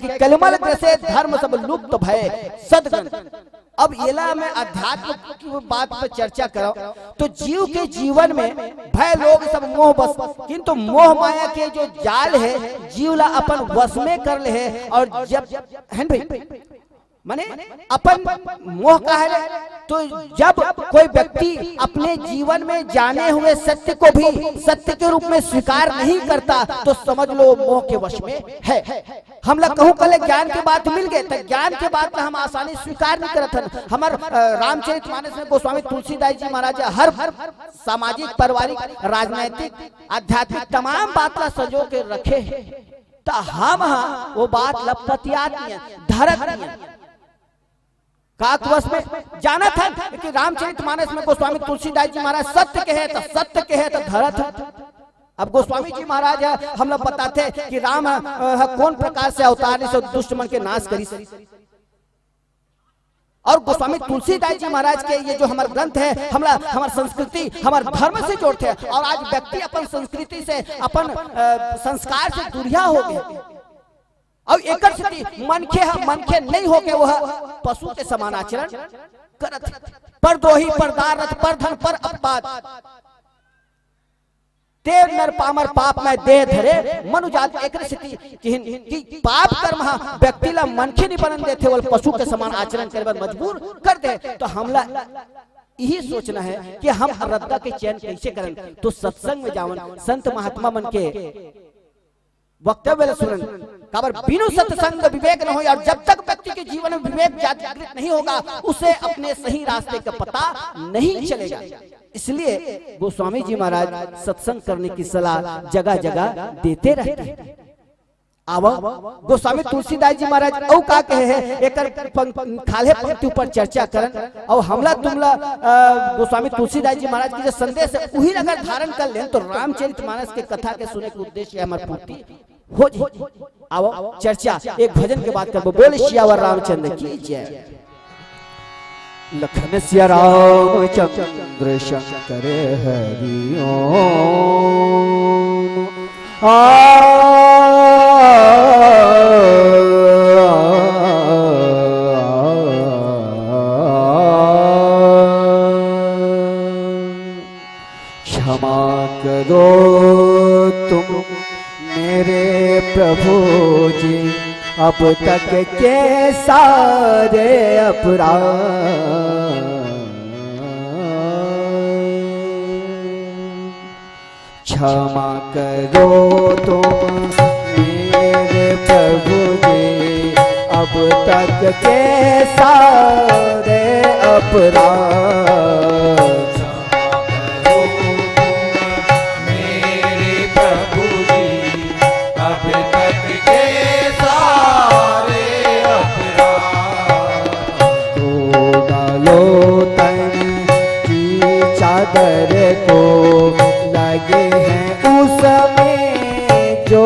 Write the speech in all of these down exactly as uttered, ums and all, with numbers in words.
कि कलिमल ग्रसे धर्म सब लुप्त भय सदग्रंथ। अब एला मैं अध्यात्म की बात पर चर्चा करव, तो जीव के जीवन में भय लोग सब मोह बस, किंतु मोह माया के जो जाल है, जीव ला अपन वश में कर ले है। और जब, है न भाई, माने अपन मोह का है रे? तो जब कोई व्यक्ति अपने जीवन में जाने हुए सत्य को भी सत्य के रूप में स्वीकार नहीं करता, तो समझ लो मोह के वश में है। हमला कहूं कले ज्ञान के बात मिल गए, तो ज्ञान के बात ला हम आसानी स्वीकार नहीं करत हन। हमर, अ, रामचरित मानस में गोस्वामी तुलसीदास जी महाराज हर, हर सामाजिक, पारिवारिक, राजनैतिक, आध्यात्मिक तमाम बात ला सजो के रखे हे। त हम हा वो बात ला पतियात नहीं, धरत नहीं। काकवश में जानत हन कि रामचरित मानस में गोस्वामी तुलसीदास जी महाराज सत्य के है, तो सत्य के है, तो धरत हन। अब गोस्वामी जी महाराज ह, हमला बताथे कि राम ह, ह, कौन प्रकार से अवतार लिस अउ दुष्ट मन के नाश करिस। और गोस्वामी तुलसीदास जी महाराज के ये जो हमर ग्रंथ है, हमला, हमर संस्कृति, हमर धर्म से जोड़थे। और आज व्यक्ति अपन संस्कृति से, अपन, अ, संस्कार से दूरिहा हो गए। अउ एकर सेती मनखे ह मनखे नहीं होके वह पशु के समान आचरण करत हे। परद्रोही, परदारथ, परधन, पर अपवाद, ते नर पामर पाप मैं देह धरे मनुजात। एकर सेती किहिन कि पाप कर्म ह व्यक्ति ला मनखे नहीं बनन देथे, वल पशु के समान आचरण करे बर मजबूर कर दे। तो हमला यही सोचना है कि हम रद्दा के चयन कैसे करन। तो सत्संग में जावन, संत महात्मा मन के वक्तव्य ल सुनन, काबर बिनु सत्संग विवेक न होय। और जब तक व्यक्ति के जीवन में विवेक जागृत नहीं होगा, उसे अपने सही रास्ते का पता नहीं चलेगा। इसलिए गोस्वामी जी महाराज सत्संग करने की सलाह जगह जगह देते रहते हैं। आवा, गोस्वामी तुलसीदास जी महाराज अउ का कहे हे, एकर पंक-, खाल्हे पंक्ति ऊपर चर्चा करन। अउ हमला तुमला, अ, गोस्वामी तुलसीदास जी महाराज के जो संदेश है, उही ला अगर धारण कर लेन, तो रामचरित मानस के कथा के सुने के उद्देश्य हमर पूर्ति हो जाए। आओ, चर्चा एक भजन के बाद करबो। बोल सियावर रामचंद्र की जय। लखन सिया रामचंद्र शंकर हरि ओम। आ, क्षमा करो तुम मेरे प्रभु जी, अब तक के सारे अपराध। क्षमा करो तुम मेरे प्रभु जी, अब तक के सारे अपराध। मेरे प्रभु जी, अब तक के सारे अपराध। तो डालो तन की चादर को, लगे हैं उसमें जो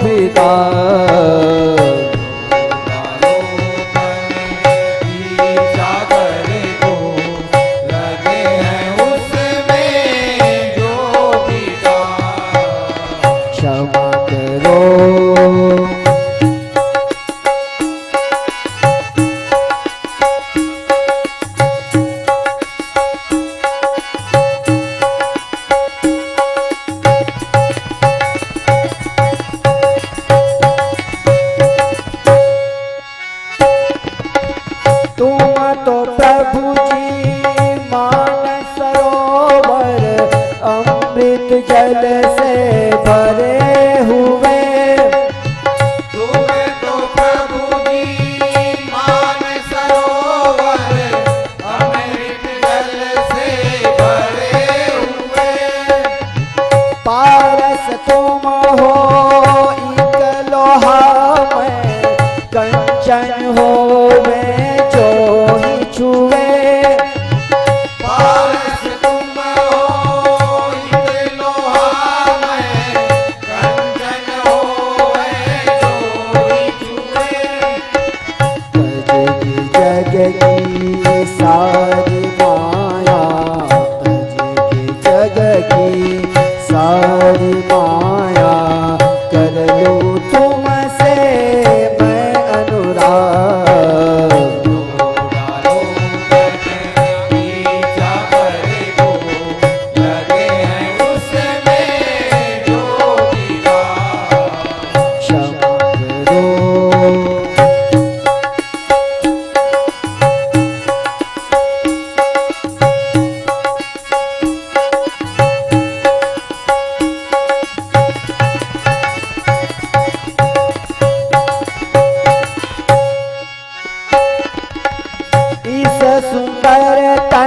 भी दाग। क्षमा करो। तुम तो प्रभु जी मानस सरोवर, अमृत जल से भरे हुए। तुम तो प्रभु जी मानस सरोवर, अमृत जल से भरे हुए। पारस तुम हो इकलौहा मैं, कंचन होवे जो ही छुए। पारस तुम हो इकलौहा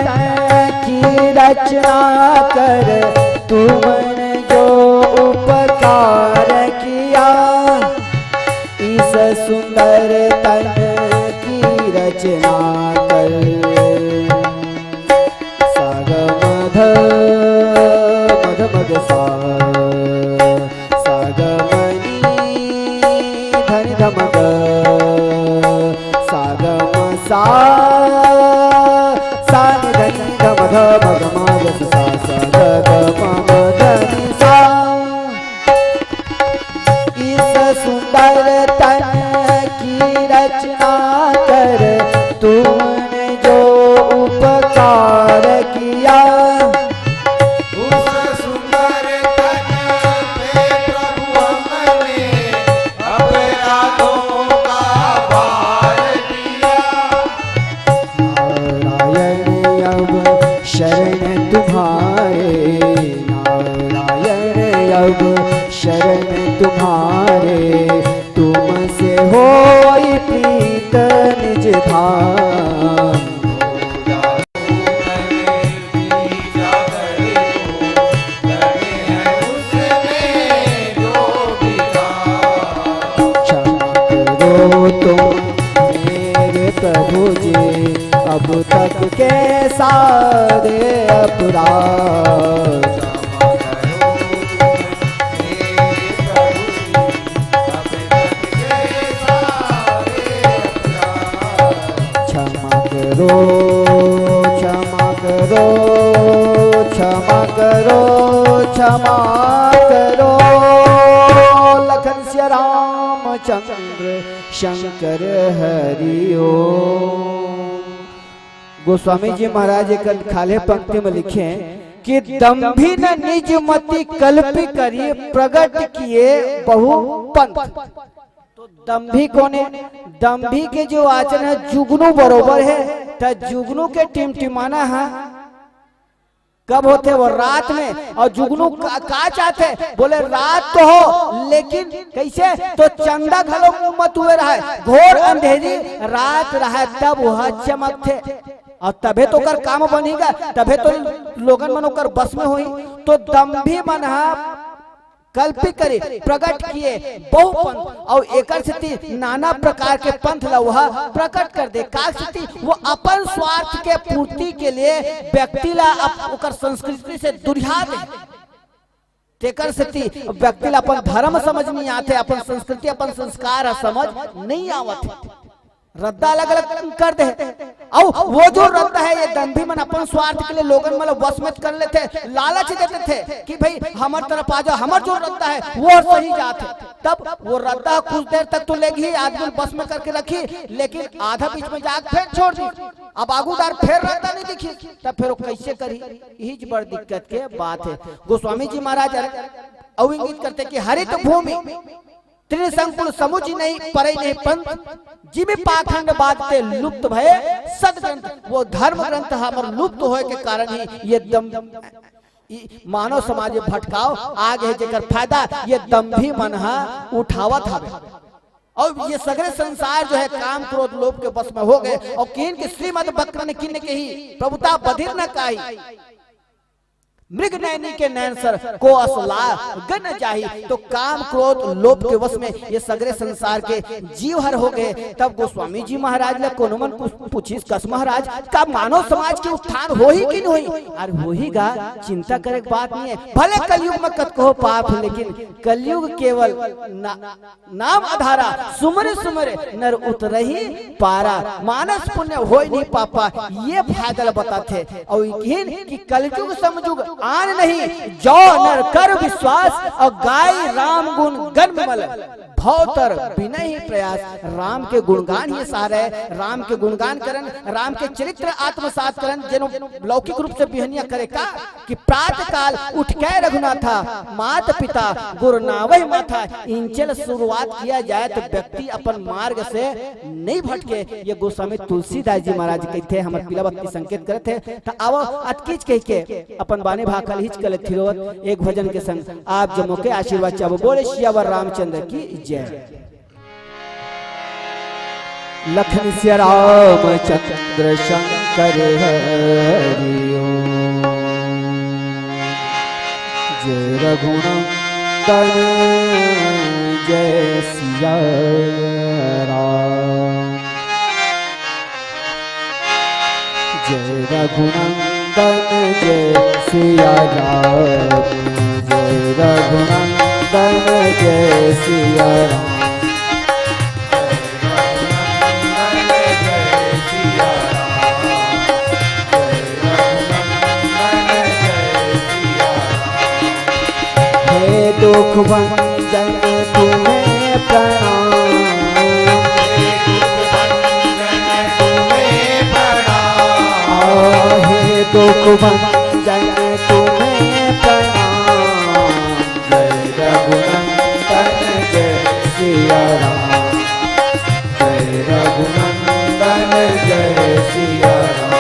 तन की रचना कर, तुमने जो उपकार किया, इस सुंदर तन की रचना कर। सा ग म ध, म ध म ग सा, सा ग म नी, ध नी ध म ग, सा ग म सा, सा नी ध नी ध म ध म ग म ग स सा, सा ग म म ध नी सा। इस सुंदर तन की रचना कर, तुमने जो उपकार किया, उस सुंदर तन पे प्रभु हमने अपराधों का भार दिया। नारायण अब शरण तुम्हारे, नारायण अब शरण तुम्हारे, तुमसे होई प्रीत निज धाम। क्षमा करो तुम मेरे प्रभु जी, अब तक के सारे अपराध। क्षमा करो, क्षमा करो, क्षमा करो, क्षमा करो। लखन सिया रामचंद्र शंकर हरि ओम। गोस्वामी जी महाराज एक खाल्हे पंक्ति में लिखे कि दंभी न निज मति कल्पि करी, प्रगट किए बहु पंथ। तो दंभी कोने? दंभी के जो आचरण है, जुगनू बरोबर है, त जुगनू के टिमटिमाना है कब होथे? वो रात में। और जुगनू का, का चाहथे? बोले, रात तो हो, लेकिन कैसे? तो चंदा घलो मुंह मत हुए रहे, घोर अंधेरी रात रहे, तब वह चमकथे, और तभे तो ओकर काम बनिगा, तभे तो लोगन मन ओकर बस में होही। तो दंभी मन हा कल्पि करे, प्रगट किए बहु पंथ, और एकर सेती नाना प्रकार के पंथ ला वह प्रकट कर दे। का सेती? वो अपन स्वार्थ के पूर्ति के लिए व्यक्ति ला अप-, ओकर संस्कृति से दुरिहा दे। तेकर सेती व्यक्ति ला अपन धर्म समझ नहीं आथे, अपन संस्कृति, अपन संस्कार ह समझ नहीं आवत हे। रद्दा अलग-अलग कर दे हे। अउ वो जो रद्दा हे, ये दंभी मन अपन स्वार्थ के लिए लोगन मन ल वश में कर लेथे, लालच देथे कि भाई हमर तरफ आ जाओ, हमर जो रद्दा हे वो सही जात हे। तब वो रद्दा कुछ देर तक तो लेगही, आदमी ल वश में करके रखही, लेकिन आधा बीच में जाके फेर छोड़ दी। अब आगू डार फेर रद्दा नहीं दिखी, तब फेर वो कैसे करही? यही बड़ दिक्कत के बात हे। गोस्वामी जी महाराज अउ इंगित करथे कि हरित भूमि तृण संकुल समुझि नहीं, परई नहीं पंथ, जिमि पाखंड बात ते लुप्त भए सद ग्रंथ। वो धर्म ग्रंथ हमर लुप्त होए के कारण ही ये दम, ई मानव समाज में भटकाव आ गे, जेकर फायदा ये दंभी मन ह उठावत हवे। अउ ये सगरे संसार जो हे काम क्रोध लोभ के बस में हो गे, अउ किन के श्रीमद वक्र ने किन के ही प्रभुता बधिर न काई। मृग नैनी के नैन सर को अस लाग न जाही। तो काम क्रोध लोभ के वश में ये सगरे संसार के जीव हर हो गे। तब गोस्वामी जी महाराज ला कोनो मन कुछ पूछिस, कस महाराज, का मानव समाज के उत्थान होही कि नहीं होही? अरे होही गा, चिंता करे के बात नहीं हे। भले कलयुग में कतको पाप हे, लेकिन कलयुग केवल ना नाम अधारा, सुमरे सुमरे नर उतरही पारा। मानस पुण्य होय नहीं पापा, ये फायदा ल बताथे। अउ इहिन कि कलजुग समजुग आन नहीं, जो नर कर विश्वास, अउ गाय राम गुण गन विमल। भवतर बिना ही प्रयास, राम के गुणगान ही सार हे। राम के गुणगान करन, राम के चरित्र आत्मसात करन, जेनो लौकिक रूप से बिहनिया करे का कि प्रातः काल उठ के रघुनाथा, मात पिता गुरु नावहि माथा, इनसे शुरुआत किया जाए तो व्यक्ति अपन मार्ग से नहीं भटके। ये गोस्वामी तुलसीदास जी महाराज कहिथे, हमर पीला बत्ती संकेत करत हे। त आवो अतकीच कहिके अपन बानी भाखा ल हिच कले थिरोवत एक भजन के संग आप जमो के आशीर्वाद चाहबो। बोले सियावर रामचंद्र की जय। लखन सिया रामचंद्र शंकर शंकर हरि ओम। जय रघुनंदन जय सिया राम। जय रघुनंदन जय सिया राम। जय रघुनंदन जय सिया राम। हे दुख भंजन तुम्हें प्रणाम। हे दुख भंजन तुम्हें प्रणाम। जय रघुनंदन जय सिया राम। जय रघुनंदन जय सिया राम।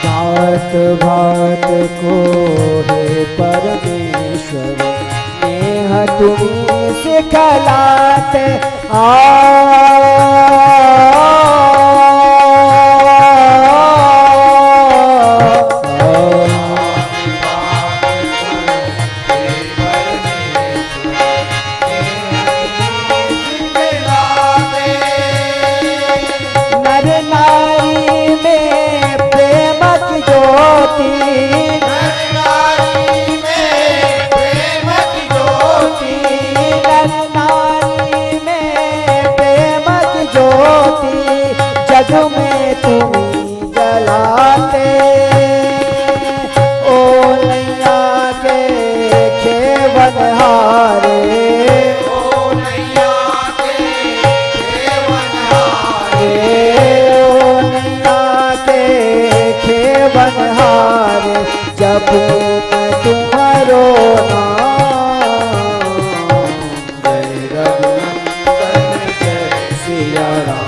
भांत भांत को हे परमेश्वर, नेह तुम्ही सिखलाते। आ, नर नारी में प्रेम की ज्योति। नर नारी में प्रेम की ज्योति। नर नारी में प्रेम की ज्योति, जग में तुम्ही जलाते। ओ नैया के खेवनहारे। ओ नैया के खेवनहारे। ओ नैया के खेवनहारे, जपू मैं तुम्हारो नाम। जय रघुनंदन जय सिया राम।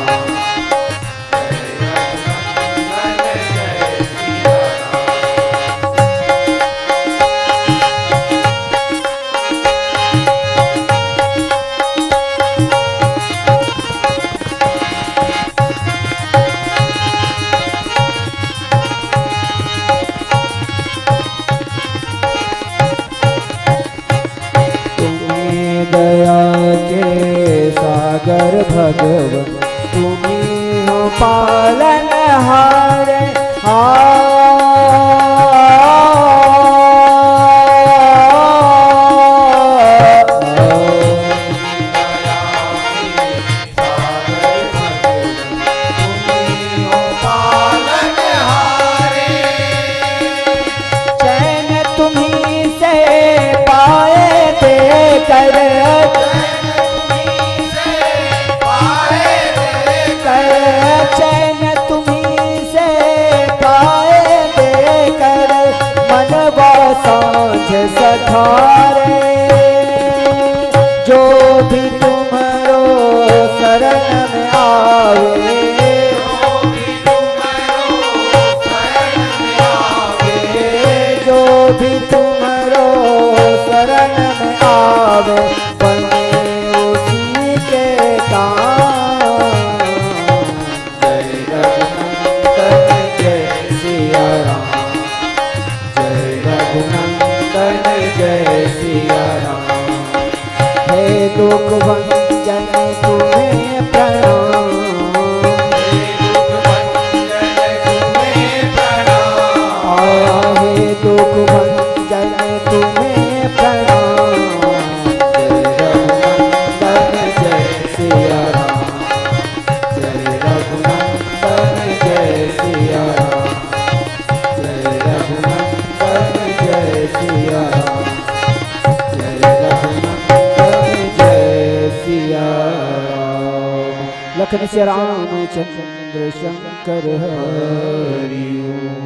तुम्ही दया के सागर भगवन, तुम्ही हो पालनहार। आ, चैन तुम्ही से पाए देकर, चैन तुम्ही से पाए देकर, मनवा सांझ सठारे। जो भी तुम्हारो शरण में आवे, जो भी तुम्हारो शरण में आवे, बने उसी के काम। जय रघुनंदन जय सिया राम। जय रघुनंदन जय सिया राम। हे दुख भंजन तुम्हें प्रणाम। हे दुख भंजन तुम्हें प्रणाम। आ, हे दुख भंजन तुम्हें प्रणाम। जय रघुनंदन जय सिया राम। जय रघुनंदन जय सिया राम। जय रघुनंदन जय सिया राम। जय रघुनंदन जय सिया राम। लखन श्याम रामचंद्र शंकर हरि ओम।